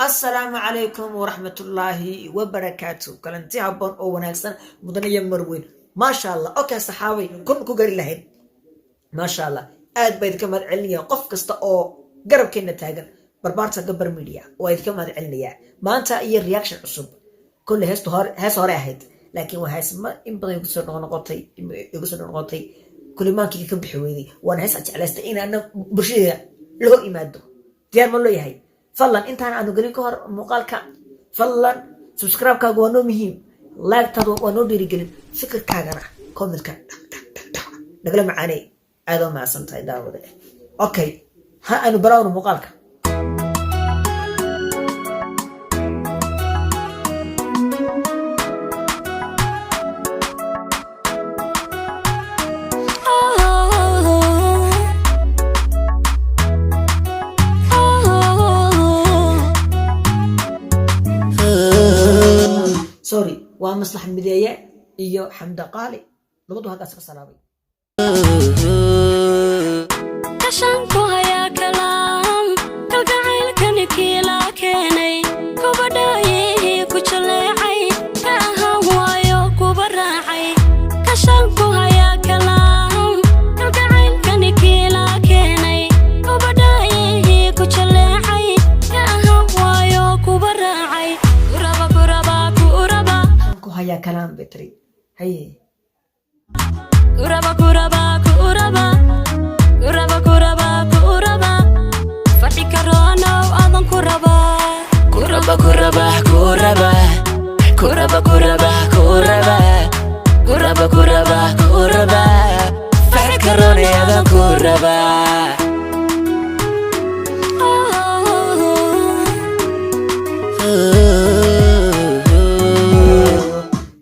Asalaamu calaykum waraxmatullaahi wabarakaatu. Kalanti habboon oo wanaagsan, mudan iyo marweyn. Maasha Allah. Okay, saxaabay, kun ku gari lahayn. Maasha Allah, aad baa idinka mahad celinaya qof kasta oo garabkeenna taagan, Barbaarta Gabar Media waa idinka mahad celinayaa. Maanta iyo reaction cusub. Kolley heestu hore hees hore ahayd, laakiin waa hees ma in badan igu soo noqnoqotay, igu soo noqnoqotay, kulimaankii ka bixi weyday. Waana hees aad jeclaystay in ana bulshadeeda la hor imaado. Diyaar ma loo yahay? Fadlan, intaan aanu gelin ka hor muuqaalka, fadlan subscribe-kaagu waa noo muhiim, like-taadu waa noo dhiirigelin, fikirkaagana comment-ka nagala macaaney. Aad oo mahadsan tahay, daawade. Okay, ha aanu baraawno muuqaalka. Sorry, waa Maslax Mideeye iyo Xamda Qaali, labadu halkaas ka salaamay. Kashanku hayaa kalaam kalgacaylkani kiilaa keenay, kubadhaayihii ku jaleecay, ka ahaan waayo kuba raacay. Kashanku hayaa kalaam kalgacaylkani kiilaa keenay, kubadhaayihii ku jaleecay, ka ahaan waayo kuba raacay. Kuraba, kuraba, kuraba. Ku hayaa kalaam bay tiri. Haye. Kuraba, kuraba, kuraba, kuraba, kuraba, kuraba, fadhi karoonow adan ku rabaa. Kuraba, kuraba, kuraba, kuraba, kuraba, kuraba, kuraba, kuraba, kuraba, farxad karoonayaadan kuraba.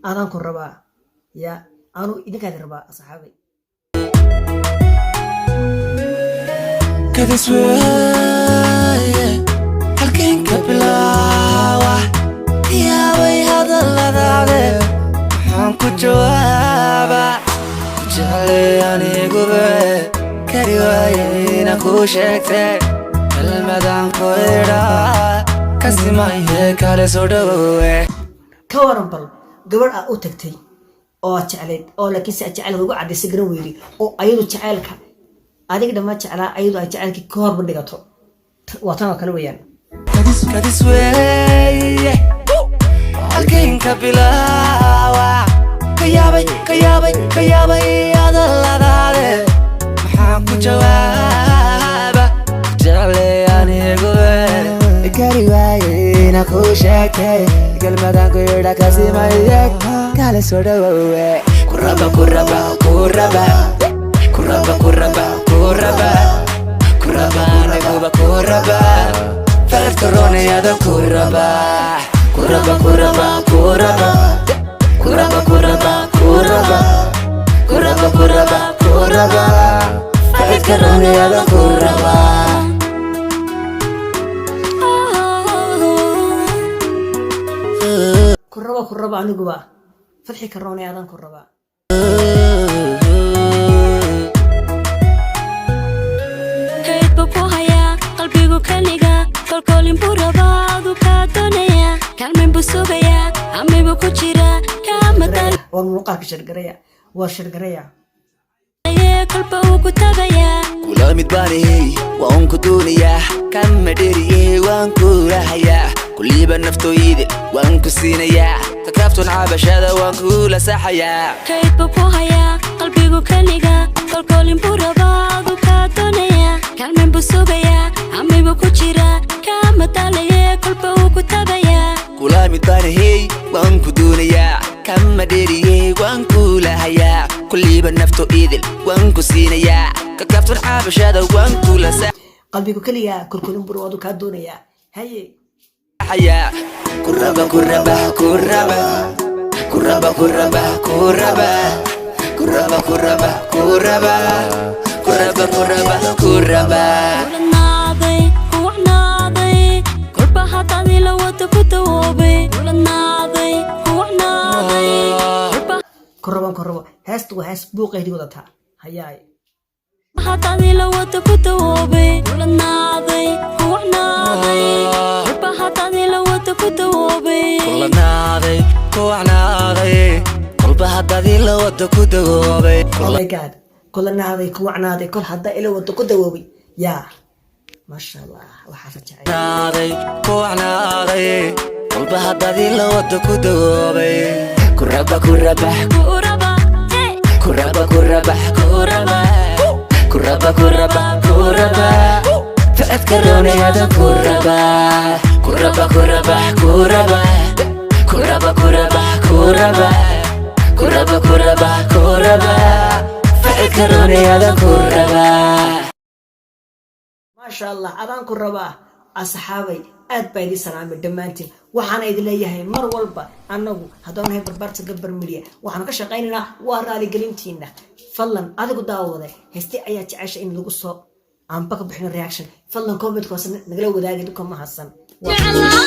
Adaan ku rabaa ya, anu idinkaadi rabaa, asxaabay. Kadis weeye, halkeen ka bilaawa? Yaabay hadalladaade, maxaan ku jawaaba? Ku jeclay anigube, kari waaye ina kuu sheegtay. Kelmadaan ku idhaa kasimaye, kale soo dhowowe. Ka waran bal gabadh aad u tagtay oo aad jeclayd, oo laakiinse aad jacaylka ugu caddaysay garan weyday, oo ayadu jacaylka adiga dhammaan jeclaa, ayadu ay jacaylkii ka horba dhigato? Waa tan oo kale weeyaan. Kadis weeye, halkeen ka bilaawa? Ka yaabay, ka yaabay, ka yaabay hadalladaade, maxaan ku jawaaba? Jeclay anigube, kari waaye ina kuu sheegtay. Kelmadaan ku yidha kasimaye, kale soo dhowowe. Kuraba, kuraba, kuraba, kuraba, kuraba, kuraba, kuraba, aniguba kuraba, farad karoonayada kuraba, kuraba, kuraba, kuraba, kuraba, kuraba, kuraba, kuraba, kuraba, kuraba, farad karoonayada kuraba. Ku raba, ku raba, aniguba Fadxi Karoonay adaan ku rabaa. Kayd buu ku hayaa qalbigu keliga, kolkoolin buu rabaa, adu kaa doonaya, kaalmayn buu sugayaa, amay buu ku jiraa, kaama Waa muuqaalka share gareeya, waa share gareeya. dalaye, kolba uu ku tagayaa. Kula mid baanihey, waan ku doonayaa, kama dheriyey, waan kulahayaa, kulliiba naftooyide waan ku siinayaa, kakaaftoon cabashada waan kula saxayaa. Kayd buu ku hayaa qalbigu keliga, kolkoolin buu rabaa, adu kaa doonaya, kaalmayn buu sugayaa, amay buu ku jiraa, kaama dalaye, kolba uu ku tagayaa. Kula mid baanihey, waan ku doonayaa, kama dheriyey, waan kulahayaa, kulliiba nafto idil waan ku siinayaa, kakaaftoon cabashada waan kula Qalbigu keliga, kolkolin bur adu kaa doonayaa. Haye. Saxayaa. Kuraba, kuraba, kuraba, kuraba, kuraba, kuraba, kuraba, kuraba, kuraba, kuraba, kuraba, kuraba. Kulanaaday, kuwacnaaday, kolba haddaad ila wada ku dawoobay. Kulanaaday, kuwacnaaday, kolba Ku rabaan, ku rabo. Heestu waa hees buuqeydii wadataa. Hayaay. Haddaad ila wada ku dawoobay. Kulanaaday, kuwacnaaday, kolba haddaad Ku wacnaaday, kolba haddaad ila wada ku dawoobay. Oh my God, kulanaaday, ku wacnaaday, kol haddaa ila wado ku dawoobay. Yaa, maasha Allah, waxaasa jecel. Wacnaaday, ku wacnaaday, kolba haddaad ila wada ku dawoobay. Kuraba, kuraba. Kuraba, hey. Kuraba, kuraba, kuraba, kuraba, kuraba, kuraba, facadka roonayada kuraba, kuraba, kuraba, kuraba, kuraba, kuraba, kuraba, kuraba, kuraba, kuraba, facadka roonayada kuraba. Maasha Allah, adaan ku rabaa. Asxaabay, aad baa idin salaamay dhammaantiin. Waxaana idin leeyahay, mar walba annagu haddaan nahay Barbaarta Gabar Media, waxaanu ka shaqaynaynaa waa raaligelintiina. Fadlan, adigu daawade, heeste ayaa jecesha in lagu soo aanba ka bixino reaction? Fadlan comment hoose nagala wadaagay. Duka mahadsan. Jeclaa.